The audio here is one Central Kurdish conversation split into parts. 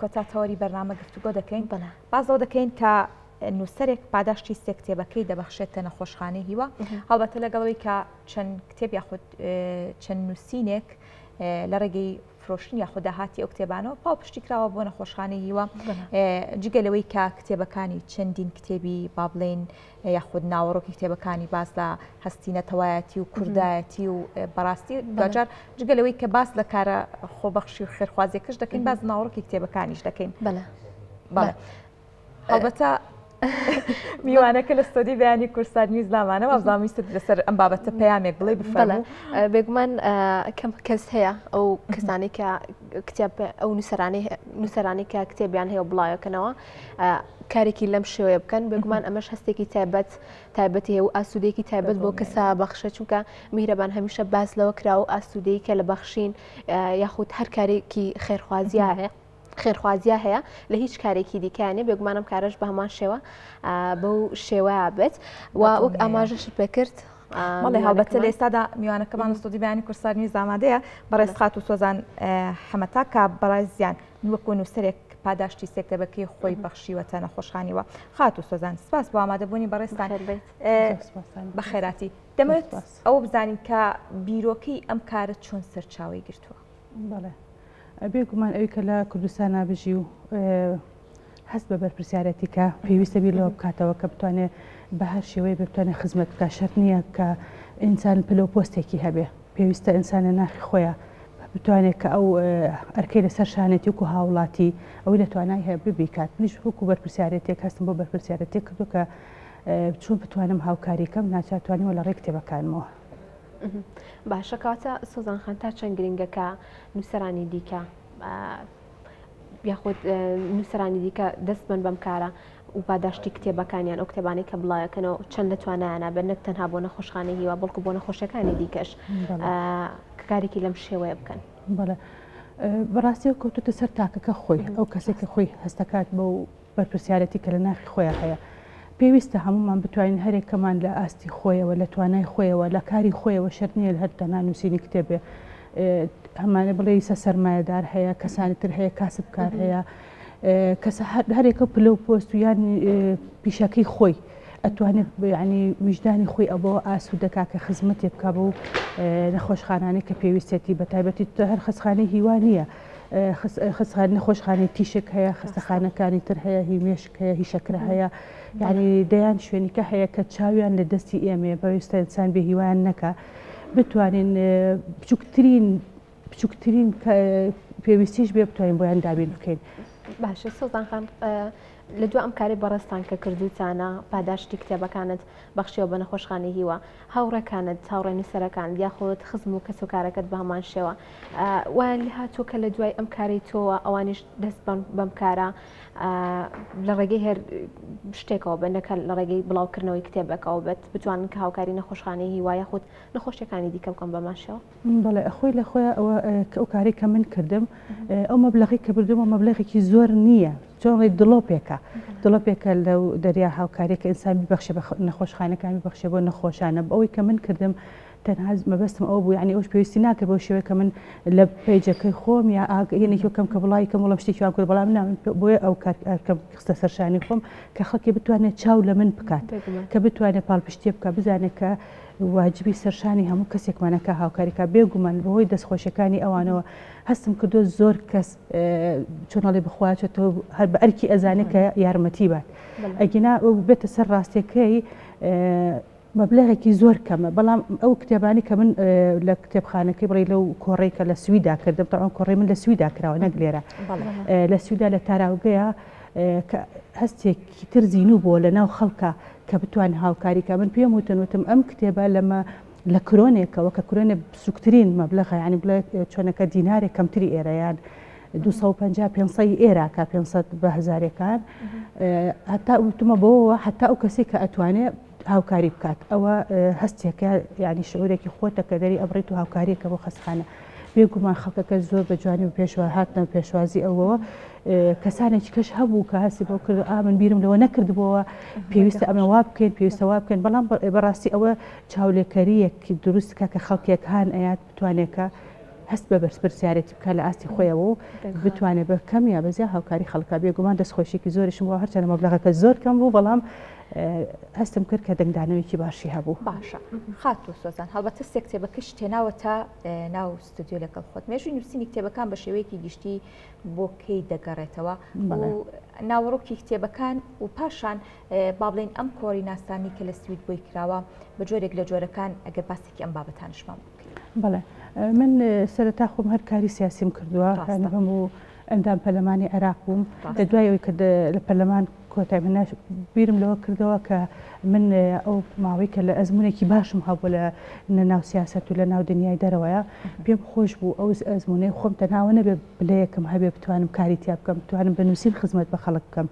کۆتا تەوەری بەرنامە گفتوگۆ دەکەین باس لەوە دەکەین کە نووسەرێک پاداشتی سێ کتێبەکەی دەبەخشێتە نەخۆشخانەی هیوا هەڵبەتە لەگەڵەوەی کە چەند کتێب یاخود چەند نووسینێک لە ڕێگەی فرۆشتن یاخود داهاتی ئەو کتێبانەوە پاڵپشتی کراوە بۆ نەخۆشخانەی هیوا جگە لەوەی کە کتێبەکانی چەندین کتێبی با بڵێین یاخود ناوەڕۆکی کتێبەکانی باس لە هەستی نەتەوایەتی و کوردایەتی و بەڕاستی دواجار جگە لەوەی کە باس لە کارە خۆبەخشی و خێرخوازیەکەش دەکەین باس ناوەڕۆکی کتێبەکانیش دەکەین بەڵێ هەڵبەتە میوانەکە لە ستۆدی بەیانی کوردسات نیوز لامانە وابزانم ویستت لەسەر ئەم بابەتە پەیامێک بڵێ بفەرموو. بێگومان کەم کەس هەیە ئەو کەسانەی کە کتێب ئەو نووسەرانەی نووسەرانی کە کتێبیان هەیە و بڵاوەکەنەوە کارێکی لەم شێوەیە بکەن بێگومان ئەمەش هەستێکی تایبەت تایبەتی هەیە و ئاسوودەیەکی تایبەت بۆ کەسە بەخشە چونکە میهرەبان هەمیشە باس لەوە کرا و ئاسوودەی کە لە بەخشین یاخود هەر کارێکی خێرخوازیە هەیە خێرخوازیە هەیە لە هیچ کارێکی دیکانێ بێگومانم کارەش بە هەمان شێوە بەو شێوە بێت و وەک ئاماژەشت پێکرد بەڵێ هەڵبەتە لە ئێستادا میوانەکەمان لە ستۆدیۆی بەیانی کوردستان نیوز ئامادەیە بەڕێز خاتوو سۆزان حەمەتا کە بەڕێزیان وەکو نووسەرێک پاداشتی سێکتەبەکەی خۆی بەخشیوەتە نەخۆشخانیوە خاتوو سۆزان سپاس بۆ ئامادەبوونی بەڕێزتان بەخێراتی دەمەوێت ئەوە بزانین کە بیرۆکەی ئەم کارە چۆن سەرچاوەی گرتووە. بەڵێ بێگومان ئەوی کە لە کوردستانا بژی و هەست بە بەرپرسیارەتی کە پێویستە بیر لەوە بکاتەوە کە بتوانێت بە هەر شێوەیە بتوانێت خزمەت بکات شەرت نییە کە ئینسان پلە و پۆستێکی هەبێ پێویستە ئینسان لە ناخی خۆیان بتوانێت کە ئەو ئەرکەی لەسەر شانێتی وکو هاوڵاتی ئەوەی لە توانای هەیە ببیکات منیش وەکو بەرپرسیارەتێک هەستم بۆ بەرپرسیارەتێک کردو کە چۆن بتوانم هاوکاری کەم ناچار توانیوە لە ڕێی کتێبەکانمەوە. باشە کەواتە سۆزان خان تا چەند گرنگە کە نووسەرانی دیکە یاخود نووسەرانی دیکە دەست بن بەم کارە و پاداشتی کتێبەکانیان ئەو کتێبانەی کە بڵاوەکەنەوە چەند لە توانایانە بێت نەک تەنها بۆ نەخۆشخانەی هیوا بەڵکو بۆ نەخۆشیەکانی دیکەش کە کارێکی لەم شێوەیە بکەن. بەڵێ بەڕاستی کەوتوتە سەر تاکەکە خۆی ئەو کەسێک کە خۆی هەستەکات بەو بەرپرسیارێتی کە لە ناخی خۆیا هەیە. پێویستە هەموومان بتوانین هەرێکەمان لە ئاستی خۆیەوە، لە توانای خۆیەوە، لە کاری خۆیەوە شەرت نییە هەر تەنها نووسینی کتێب بێ. هەمانە بڵێ ئیسا سەرمایەدار هەیە، کەسانی تر هەیە، کاسبکار هەیە، کەسە هەرێکە پلە و پۆست و یان پیشەکەی خۆی ئەتوانێت یعنی ویژدانی خۆی ئەوە ئاسوودە کا کە خزمەتێ بکا بەو نەخۆشخانانەی کە پێویستێتی بە تایبەتی هەر خەستخانەی هیوا نییە. خەستخانە نەخۆشخانەی تیشک هەیە خەستەخانەکانی تر هەیە هی مێشک هەیە هی شەکرە هەیە یعنی دەیان شوێنیکە هەیە کە چاویان لە دەستی ئێمەیە پێویستە ئینسان بێ هیوایان نەکا بتوانین بچووکترین بچووکترین پێویستیش بێ بتوانین بۆیان دابین بکەین. باشە سۆزان خان لە دوا ئەم کارەی بەڕێزتان کە کردووتانە پاداشتی کتێبەکانت بەخشیەوە بە نەخۆشخانەی هیوا هاوڕێکانت هاوڕێ نووسەرەکانت یاخود خزم و کەسوکارەکەت بە هەمان شێوە وایان لێهاتووە کە لە دوای ئەم کارەی تۆوە ئەوانیش دەست بەم بەم کارە لە ڕێگەی هەر شتێکەوە بن نەکە لە ڕێگەی بڵاوکردنەوەی کتێبێکەوە بێت بتوانن کە هاوکاری نەخۆشخانەی هیوا یاخود نەخۆشیەکانی دیکە بکەن بەمان شێوە؟ بەڵێ خۆی لە خۆیان ئەوە ئەو کارەی کە من کردم ئەو مەبلەغی کە بردومە مەبلەغێکی زۆر نییە چۆن ڕێ دڵۆپێکە دڵۆپێکە لەو دەریا هاوکاریەکە ئینسان بیبەخشێ بە نەخۆشخانەکان بیبەخشێ بۆ نەخۆشانە ئەوەی کە من کردم تەنها مەبەستم ئەوە بوو یعنی ئەوش پێویستی ناکرد بەو شێوەیە کە من لە پەیجەکەی خۆم یا یەنێکی کەم کە بڵاوی کەم وڵم شتێکی وام کرد بەڵام نا من بۆیە ئەو کار ئەرکەم خستە سەر شانی خۆم کە خەڵکی بتوانێت چاو لە من بکات کە بتوانێت پاڵپشتیە بکات بزانێت کە واجبی سەرشانی هەموو کەسێکمانە کە هاوکاری کا بێگومان بەهۆی دەستخۆشیەکانی ئەوانەوە هەستم کردو زۆر کەس چۆنەڵی بخوا چێتەوە هەر بە ئەرکی ئەزانێت کە یارمەتی بات ئەگینا بێتە سەر ڕاستیەکەی مەبلەغێکی زۆر کەمە بەڵام ئەو کتێبانی کە من لە کتێبخانەکەی بڵێ لەو کۆڕێک کە لە سویدا کردم تاوان کۆڕی من لە سویدا کراوە نەک لێرە لە سویدا لە تاراوگەیە کە هەستێکی تر زینوو بووە لە ناو خەڵکا کە بتوان هاوکاری کە من پێم وتن وتم ئەم کتێبە لەمە لە کرۆنێکەوە کە کرۆنێ بچووکترین مەبلەغە یانی بڵێ چۆنەکە دینارێک کەمتری ئێرە یان 250 500 ئێرا کە 500 بە هەزارەکان هەتا وتمە بۆەوە هەتا ئەو کەسێک کە ئەتوانێ هاوکاری بکات ئەوە هەستێکە یعنی شعورێکی خۆتە کە دەری ئەبڕیت و هاوکاریەکە بۆ خەستخانە بێگومان خەڵکەکە زۆر بە جوانی و پێشوا هاتنە پێشوازی ئەوەوە کەسانێکی کەش هەبوو کە هەستی بۆ کرد ئا من بیرم لەوە نەکردبووەوە پێویستە ئەمە وا بکەین پێویستە وا بکەین بەڵام بەڕاستی ئەوە چاولێکەریەک دروست کە کە خەڵکێک هان ئەیات بتوانێت کە. هەست بە بەرپرسیارێتی بکات لە ئاستی خۆیەوە و بتوانێت بە کەم یا بە زیاد هاوکاری خەڵکە. بێگومان دەستخۆشیەکی زۆریشم بۆ هەرچەندە مەبلەغەکە زۆر کەم بوو بەڵام هەستم کرد کە دەنگدانەوەیەکی باشی هەبوو. باشە خاتوو سۆزان هەڵبەتە سێ کتێبەکەشت هێناوەتە ناو ستۆدیۆ لەگەڵ خۆت مێژووی نووسینی کتێبەکان بە شێوەیەکی گشتی بۆ کەی دەگەڕێتەوە و ناوەڕۆکی کتێبەکان و پاشان با بڵێین ئەم کۆڕی ناسانی کە لە سوید بۆی کراوە بە جۆرێک لە جۆرەکان ئەگەر باسێکی ئەم بابەتانشمان بکەین. بەڵێ من سەرەتا خۆم هەر کاری سیاسیم کردووە هەموو ئەندام پەرلەمانی عێراق بووم لە دوای ئەوەی کە لە پەرلەمان کۆتای من بیرم لەوە کردەوە کە من ئەو ماوەی کە لە ئەزمونێکی باشم هەبوو لە ناو سیاست و لە ناو دنیای دەرەوەیە پێم خۆش بوو ئەو ئەزمونەی خۆم تەناوە نەبێ پلەیەکم هەبێ بتوانم کاری تیا بکەم بتوانم بە نووسین خزمەت بە خەڵک بکەم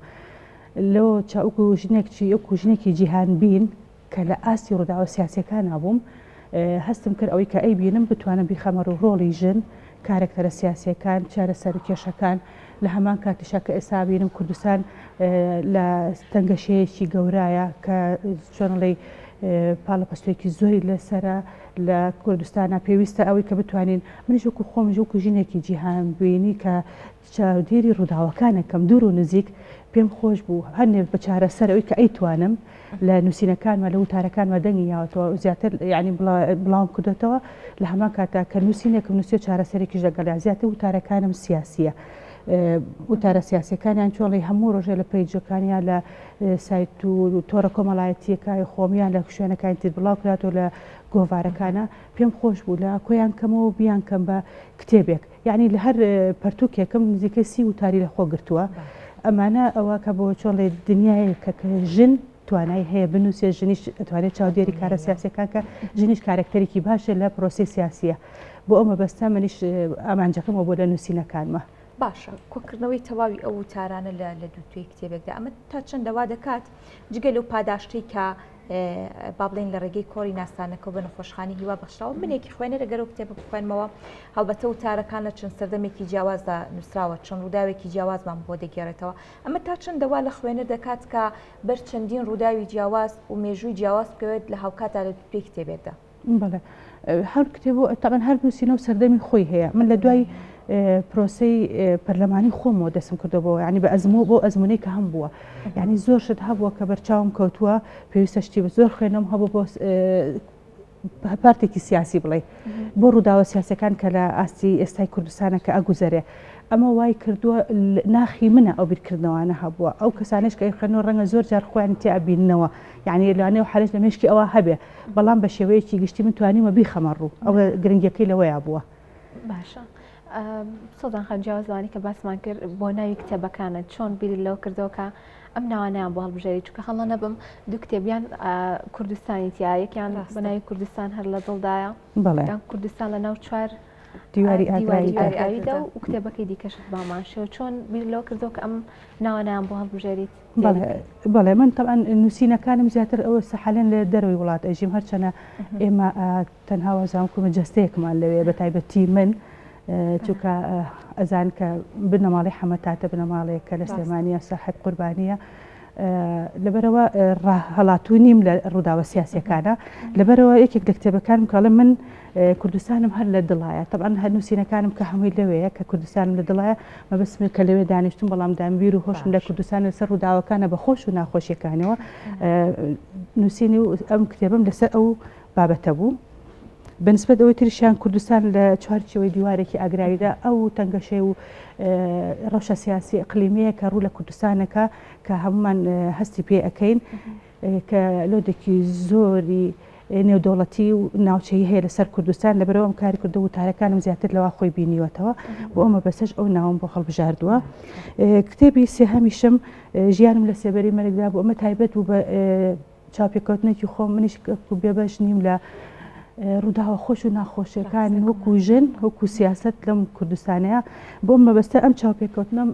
لەو چاوکو ژنێک چی وەکو ژنێکی جیهان بین کە لە ئاستی ڕووداوە سیاسیەکانا بووم هەستم کرد ئەوەی کە ئەیبینم بتوانم بیخەمە ڕوو ڕۆڵی ژن، کارەکتەرە سیاسیەکان، چارەسەر کێشەکان، لە هەمان کاتیشا کە ئێستا بینم کوردستان لە تەنگەشەیەکی گەورایە کە چۆن ئەڵێی پاڵەپەستۆیەکی زۆری لەسەرە لە کوردستانا پێویستە ئەوەی کە بتوانین منیش وەکو خۆمیش وەکو ژنێکی جیهانبینی کە چاودێری ڕووداوەکانەکەم دوور و نزیک پێم خۆش بوو هەندێ بە چارەسەر ئەوی کە ئەیتوانم لە نووسینەکانمە لە وتارەکانمە دەنگی یاوەتەوە زیاتر یعنی بڵاوم کردوێتەوە لە هەمان کاتا کە نووسینێکم نووسیوە چارەسەرێکیش لەگەڵیا زیاتر وتارەکانم سیاسیە وتارە سیاسەکانیان چۆڵی هەموو ڕۆژێ لە پەیجەکانیان لە سایت و تۆڕە کۆمەڵایەتیەکانی خۆمیان لە شوێنەکانی تر بڵاو کراتەوە لە گۆڤارەکانە پێم خۆش بوو لە کۆیان کەمەوە بیان کەم بە کتێبێک یەعنی لە هەر پەرتوکێکم نزیکەی 30 وتاری لە خۆ گرتووە ئەمانە ئەوە کە بۆ چۆن لێ دنیایەکە کە ژن توانای هەیە بنووسێ ژنیش ئەتوانێت چاودێری کارە سیاسەکان کە ژنیش کارەکتەرێکی باشە لە پرۆسەی سیاسیە بۆ ئەو مەبەستە منیش ئامانجەکەمەوە بۆ لە نووسینەکانمە. باشە کۆکردنەوەی تەواوی ئەو وتارانە لە لە دووتوێی کتێبێکدا ئەمە تا چەندە وا دەکات جگە لەو پاداشتەی کە با بڵێین لە ڕێگەی کۆڕی ناسانەکەەوە بە نەخۆشخانەی هیوا بەخشراوە منێکی خوێنەر گەر ئەو کتێبە بخوێنمەوە هەڵبەتە وتارەکان لە چەند سەردەمێکی جیاوازدا نووسراوە چەند ڕووداوێکی جیاوازمان بۆ دەگێڕێتەوە ئەمە تا چەندە وا لە خوێنەر دەکات کە بەر چەندین ڕووداوی جیاواز و مێژووی جیاواز بکەوێت لە هاوکاتدا لە دووتوێی کتێبێکدا. بەڵێ هەر کتێب و تەبعەن هەر نووسینە و سەردەمی خۆی هەیە من لە دوای پرۆسەی پەرلەمانی خۆمەوە دەستم کردو بۆ ینی بە ئەزمۆ بۆ ئەزمونەی کە هەم بووە یعنی زۆر شت هەبووە کە بەرچاوم کەوتووە پێویستە شتی بە زۆر خوێنم هەبوو بۆ پارتێکی سیاسی بڵێ بۆ ڕووداوە سیاسەکان کە لە ئاستی ئێستای کوردستانە کە ئەگوزەرێ ئەمە وای کردووە ناخی منە ئەو بیرکردنەوانە هەبووە ئەو کەسانش کە خوێنەوە ڕەنگە زۆر جار خۆیان تیا بیننەوە یعنی لەوانەیە حەرج لە مێشکی ئەوە هەبێ بەڵام بە شێوەیەکی گشتی من توانیومە بیخەمە ڕوو ئەوە گرنگیەکەی لەوەیا بووە. باشە سۆزان خان جیاواز لەوانەی کە باسمان کرد بۆ ناوی کتێبەکانت چۆن بیرت لەوە کردەوە کە ئەم ناوانەیان بۆ هەڵبژێری چونکە هەڵە نەبم دوو کتێبیان کوردستانی تیا یەکیان بە ناوی کوردستان هەر لە دڵدایە بەڵێ کوردستان لە ناو چوار دیواری ئاگراویدا و کتێبەکەی دیکەشت بامان شێوە چۆن بیر لەوە کردەوە کە ئەم ناوانەیان بۆ هەڵبژێریت؟ بەڵێ من تەبعەن نووسینەکانم زیاتر ئەوە سەحالێن لە دەرەوەی وڵات ئەژیم هەرچەنە ئێمە تەنها وازان کومە جەستەیەکمان لەوێ بە تایبەتی من چونکە ئەزان کە بنەماڵەی حەمەتاتە بنەماڵەیەک کە لە سلێمانیە ساحب قوربانیە لەبەرەوە هەڵاتوو نیم لە ڕووداوە سیاسەکانە لەبەرەوە یەکێک لە کتێبەکانم کاڵێ من کوردستانم هەر لە دڵایە تەبعەن هەر نووسینەکانم کە هەمووی لەوێیە کە کوردستانم لە دڵایە مەبەستمە کە لەوێ دانیشتم بەڵام دام بیر و هۆشم لە کوردستان لەسەر ڕووداوەکانە بە خۆش و ناخۆشیەکانەوە نووسینی و ئەم کتێبم لەسەر ئەو بابەتە بوو. بەنسبەت ئەوەی تریشیان کوردستان لە چوارچێوەی دیوارێکی ئاگراویدا ئەو تەنگەشەی و ڕەوشە سیاسی ئەقلیمیە کە ڕوو لە کوردستانەکە کە هەمومان هەستی پێ ئەەکەین کە لۆدێکی زۆری نێودەوڵەتی و ناوچەیی هەیە لەسەر کوردستان، لەبەرئەوە ئەم کاری کردو وتارەکانم زیاتر لەوا خۆی بینیوەتەوە، بۆ ئەو مەبەستەش ئەو ناوەم بۆ هەڵبژاردووە. کتێبی سێهەمیشم ژیانم لە سێبەری مەرگدا بوو، ئەمە تایبەت بوو بە چاوپێکەوتنێکی خۆم، منیش بێبەش نیم لە ڕووداوە خۆش و ناخۆشیەکان وەکو ژن وەکو سیاسەت لەم کوردستانەیە، بۆ ئەم مەبەستە ئەم چاوپێکەوتنەم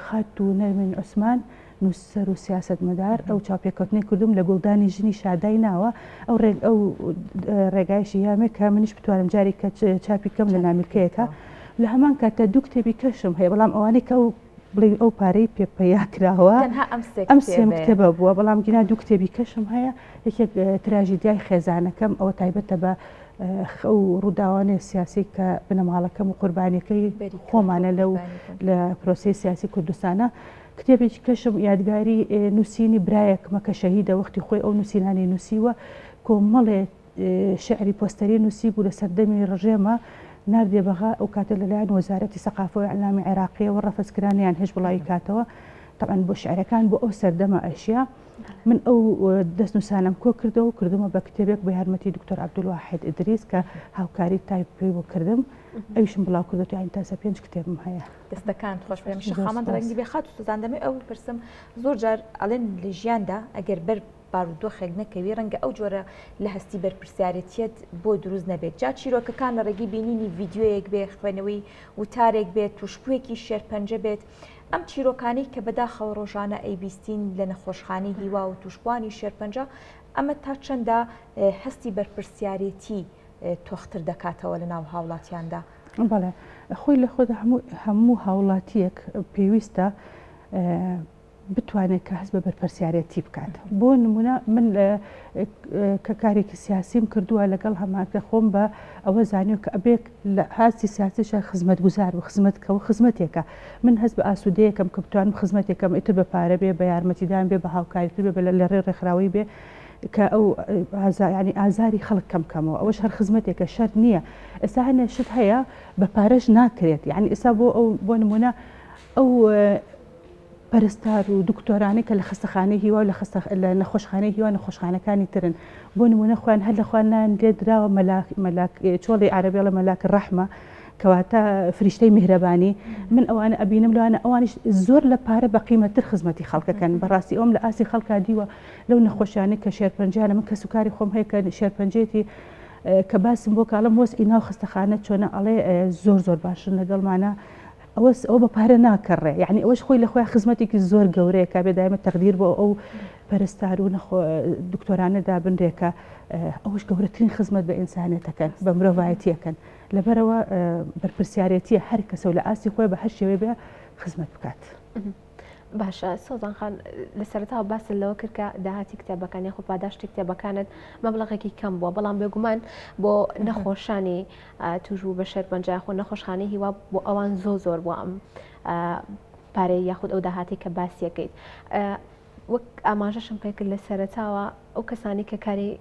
خاتوو نەرمین عوسمان نووسەر و سیاسەتمەدار ئەو چاوپێکەوتنەی کردووم لە گوڵدانی ژنی شادای ناوە ئەو ڕێگ ئەو ڕێگایشی یامێ کە منیش بتوانم جاری کە چاپی کەم لە نامیلکەیەکە لە هەمان کاتدا دوو کتێبی کەشم هەیە بەڵام ئەوانەی کە ئەو بڵێ ئەو پارەی پێ پەیا کراوە ئەم سێم کتێبە بووە بەڵام گینا دوو کتێبی کەشم هەیە یەکێک تراژیدیای خێزانەکەم ئەوە تایبەتە بە ئەو ڕووداوانەی سیاسی کە بنەماڵەکەم و قوربانیەکەی خۆمانە لەو لە پرۆسەی سیاسی کوردستانە کتێبێکی کەشم یادگاری نووسینی برایەکمە کە شەهیدە وەختی خۆی ئەو نووسینانی نووسیوە کۆمەڵێ شعری پۆستەری نووسی بوو لە سەردەمی ڕژێمە ناردیە بەغا ئەو کاتە لەلایەن وەزارەتی سەقافە و ئیعلامی عێراقیەوە ڕەفز کرا نەیان هێشت بڵاوی کاتەوە تەبعەن بۆ شعرەکان بۆ ئەو سەردەمە ئەشیا من ئەو دەستنووسانەم کۆ کردەوە و کردومە بە کتێبێک بە یارمەتی دکتۆر عەبدولواحید ئیدریس کە هاوکاری تایپی بۆ کردم ئەویشم بڵاو کردۆتەوە یانی تاسە پێنج کتێبم هەیە. دەستەکانت خۆش بێ هەمیشە خاوەن ڕەنگی بێ خاتوو سوزان دەمەوێ ئەوە بپرسم زۆر جار ئەڵێن لە ژیاندا ئەگەر بەر بارودۆخێک نەکەوی ڕەنگە ئەو جۆرە لە هەستی بەرپرسیارێتیەت بۆ دروست نەبێت جا چیرۆکەکان لە ڕێگەی بینینی ڤیدیۆیەک بێ خوێنەوەی وتارێک بێت توشبوویەکی شێرپەنجە بێت ئەم چیرۆکانەی کە بەداخەوە ڕۆژانە ئەیبیستین لە نەخۆشخانەی هیوا و توشبووانی شێرپەنجە ئەمە تا چەندە هەستی بەرپرسیارێتی تۆختر دەکاتەوە لە ناو هاوڵاتیاندا؟ بەڵێ خۆی لە خۆدا هەموو هاوڵاتیەک پێویستە بتوانێت کە هەست بە بەرپرسیارێتی بکات. بۆ نمونە من کە کارێکی سیاسیم کردووە لەگەڵ هەمانکە خۆم بە ئەوە زانیوە کە ئەبێ لە ئاستی سیاسیشا خزمەتگوزار و خزمەت کە و خزمەتێکە من هەست بە ئاسوودەیەکەم کە بتوانم خزمەتێکەم ئیتر بە پارە بێ بە یارمەتیدان بێ بە هاوکاریتر بێ لە ڕێ ڕێکخراوەی بێ کە ئەو ینی ئازاری خەڵک کەم کەمەوە ئەوەش هەر خزمەتێکە شەرت نییە ئێستا هەنێ شت هەیە بە پارەش ناکرێت یعنی ئێستا بۆ ئەو بۆ نمونە ئەو پەرستار و دکتۆرانەی کە لە خەستەخانەی هیوا و لە خەستە لە نەخۆشخانەی هیوا نەخۆشخانەکانی ترن بۆ نموونە خۆیان هەر لە خۆیان نایان لێ دراوە مەلاک مەلاک چۆڵی عەرەبی ئەڵێ مەلاک ڕەحمە کەواتە فریشتەی میهرەبانی من ئەوانە ئەبینم لەوانە ئەوانیش زۆر لە پارە بە قیمەتر خزمەتی خەڵکەکەن بەڕاستی ئەوم لە ئاستی خەڵکا دیوە لەو نەخۆشیانەی کە شێرپەنجەیانە من کەسوکاری خۆم هەیە کە شێرپەنجەیەتی کە باسم بۆ کاڵم وەزعی ناو خەستەخانە چۆنە ئەڵێ زۆر زۆر باشن لەگەڵمانە ئەوەس ئەوە بە پارە ناکڕێ یعنی ئەوەش خۆی لە خۆی خزمەتێکی زۆر گەورەیە کە بێ دایمە تەقدیر بۆ ئەو پەرستار و نەخۆ دکتۆرانە دابنرێ کە ئەوەش گەورەترین خزمەت بە ئینسانێتەکەن بە مرۆڤایەتیەکەن لەبەرەوە بەرپرسیارەتیە هەر کەسە و لە ئاستی خۆی بە هەر شێوەی بێ خزمەت بکات. باشە سۆزان خان لە سەرەتاوە باست لەوە کرد کە داهاتی کتێبەکان یاخود پاداشتی کتێبەکانت مەبلەغێکی کەم بووە بەڵام بێگومان بۆ نەخۆشانی توشبوو بە شێرپەنجە یاخود نەخۆشخانەی هیوا بۆ ئەوان زۆ زۆر بووە ئەم پارەی یاخود ئەو داهاتی کە باسیەکەیت وەک ئاماژەشم پێکرد لە سەرەتاوە ئەو کەسانی کە کاری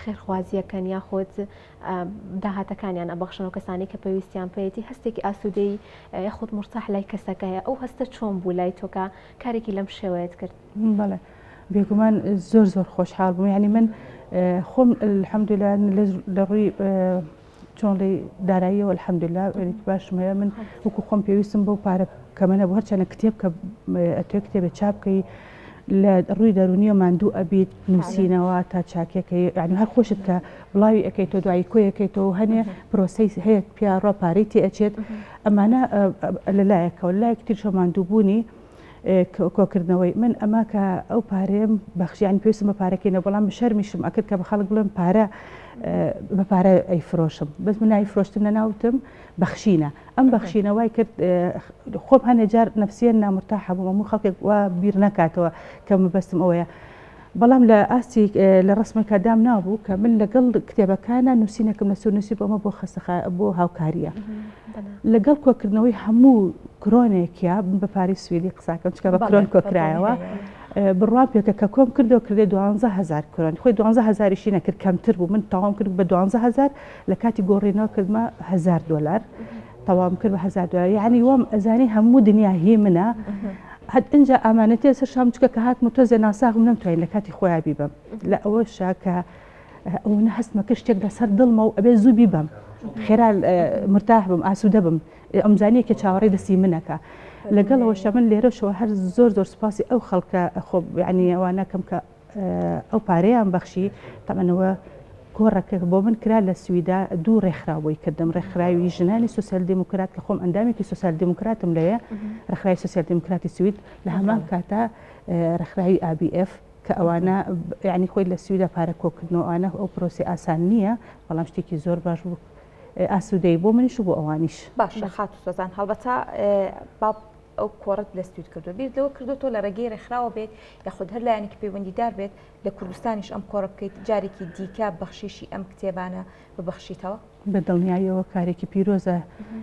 خێرخوازیەکەن یاخود داهاتەکانیان ئەبەخشن ئەو کەسانی کە پێویستیان پێیەتی هەستێکی ئاسوودەی یاخود مورتاح لای کەسەکە هەیە ئەو هەستە چۆن بوو لای تۆ کە کارێکی لەم شێوەیەت کرد؟ بەڵێ بێگومان زۆر زۆر خۆشحاڵ بووم یعنی من خۆم الحمدلله لە ڕووی چۆن ڵێی داراییەوە الحمدللە وێنێکی باشم هەیە من وەکو خۆم پێویستم بەو پارە کەمە نەبوو هەرچەنە کتێب کە ئەتوێ کتێبێ چاپ بکەی لە ڕووی دەرونیە ماندوو ئەبیت نووسینەوە تا چاکەکەی یعنی هەر خۆشت کە بڵاوی ئەەکەیتەوە دوایی کۆیەکەیتەوە هەنێ پرۆسەی هەیە پیاڕۆ پارەی تێ ئەچێت ئەمانە لەلایەکەوە لایەک تریشەوە ماندووبوونی کۆکردنەوەی من ئەمە کە ئەو پارەیەم بەخشی یانی پێویستم بە پارەکەی نەبوو بەڵام شەرمیشم ئەکرد کە بە خەڵک بڵێم پارە بە پارە ئەیفرۆشم بەس من ناوی فرۆشتن نەناوتم بەخشینە ئەم بەخشینە وای کرد خۆم هەنێ جار نەفسیەن نامرتاحە بووم هەموو خەڵکێک وا بیر نەکاتەوە کە مەبەستم ئەوەیە بەڵام لە ئاستی لە ڕسمێکا دام نابوو کە من لەگەڵ کتێبەکانە نووسینێکم لەسەر نووسی بۆ ئەمە بۆ خەستەخا بۆ هاوکاریە لەگەڵ کۆکردنەوەی هەموو کرۆنێکیا بە پارەی سویدی قساکەم چکە بە کرۆن کۆکرایەوە بڕوام پێکە کە کۆم کردەوە کردێ 12000 کرۆن خۆی 12000یشی نەکرد کەمتر بوو من تەواوم کرد بە 12000 لە کاتی گۆڕینەوە کردمە 1000 دلار تەواوم کرد بە 1000 دلار یعنی وام ئەزانی هەموو دنیا هی منە هەت ئینجا ئامانەتێ سەر شام چکە کە هاتم و تۆزێ ناساغم نەمتوانی لە کاتی خۆیا بیبەم لە ئەوەشا کە ئەوەنە هەستمە کرد شتێک لەسەر دڵمە و ئەبێ زوو بیبەم خێرا مرتاح بم ئاسوودە بم ئەمزانیە کە چاوەڕێی دەستی منەکە لەگەڵ ئەوەشا من لێرەشەوە هەر زۆر زۆر سوپاسی ئەو خەڵکە خۆ یعنی ئەوانەکەم کە ئەو پارەیان بەخشی تەمەنەوە کۆڕەکە بۆ من کرا لە سویدا دوو ڕێکخراو بۆی کردم ڕێکخراوی ژنانی سوسیال دیموکرات کە خۆم ئەندامێکی سوسیال دیموکراتم لەوێ ڕێکخراوی سوسیال دیموکراتی سوید لە هەمان کاتا ڕێکخراوی ABF کە ئەوانە یعنی خۆی لە سویدا پارە کۆکردنەوە ئەوانە ئەو پرۆسی ئاسان نییە بەڵام شتێکی زۆر باش بوو ئاسوودەی بۆ منیش و بۆ ئەوانیش. باشە خاتوو سۆزان هەڵبەتە با. ئەو کۆڕەت لە سوید کردووە بیرت لەوە کردووەتەوە لە ڕێگەی ڕێکخراوە بێت یاخود هەر لایەنێکی پەیوەندیدار بێت لە کوردستانیش ئەم کۆڕە بکەیت جارێکی دیکە بەخشیشی ئەم کتێبانە ببەخشیتەوە؟ بە دڵنیاییەوە کارێکی پیرۆزە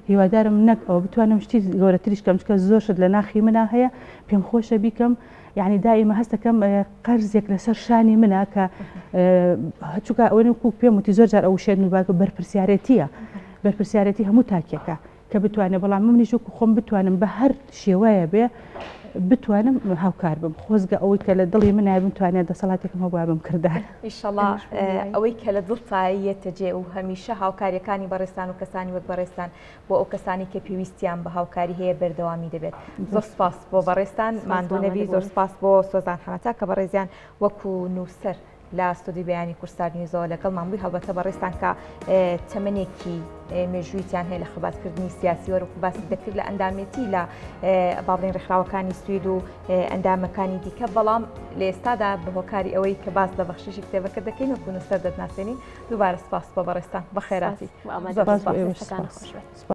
هیوادارم نەک ئەوە بتوانم شتی گەورەتریش کەم چکە زۆر شت لە ناخی منە هەیە پێم خۆشە بیکەم یعنی دائیمە هەستەکەم قەرزێک لەسەر شانی منە کە چووکە ئەوە وەکو پێم وتی زۆر جار ئەو شێت نوباکە بەرپرسیارەتیە بەرپرسیارەتی هەموو تاکێکە کە بتوانێت بەڵام منیش وەکو خۆم بتوانم بە هەر شێوەیە بێ بتوانم هاوکار بم خۆزگە ئەوەی کە لە دڵی منای بمتوانێت دەسەڵاتێکم هەبووە بم کردار. ئیشەڵا ئەوەی کە لە دڵتایە یەتە جێ و هەمیشە هاوکاریەکانی بەڕێزتان و کەسانی وەک بەڕێزتان بۆ ئەو کەسانی کە پێویستیان بە هاوکاری هەیە بەردەوامی دەبێت. زۆر سپاس بۆ بەڕێزتان ماندوو نەبی زۆر سپاس بۆ سۆزان حەمەتا کە بەڕێزیان وەکو نووسەر لە ستۆدیۆی بەیانی کوردستان نیوزەوە لەگەڵمان بووی هەڵبەتە بەڕێزتان کە تەمەنێکی مێژوویتیان هەیە لە خەباتکردنی سیاسی وەرەکو باسی دەکرد لە ئەندامێتی لە با بڵێین ڕێکخراوەکانی سوید و ئەندامەکانی دیکە بەڵام لە ئێستادا بە هۆکاری ئەوەی کە باس لە بەخششی کتێبەکە دەکەین وەکو نووسەر دەتناسێنین دووبارە سپاس بۆ بەڕێزتان بەخێراتی. زۆر سپاس.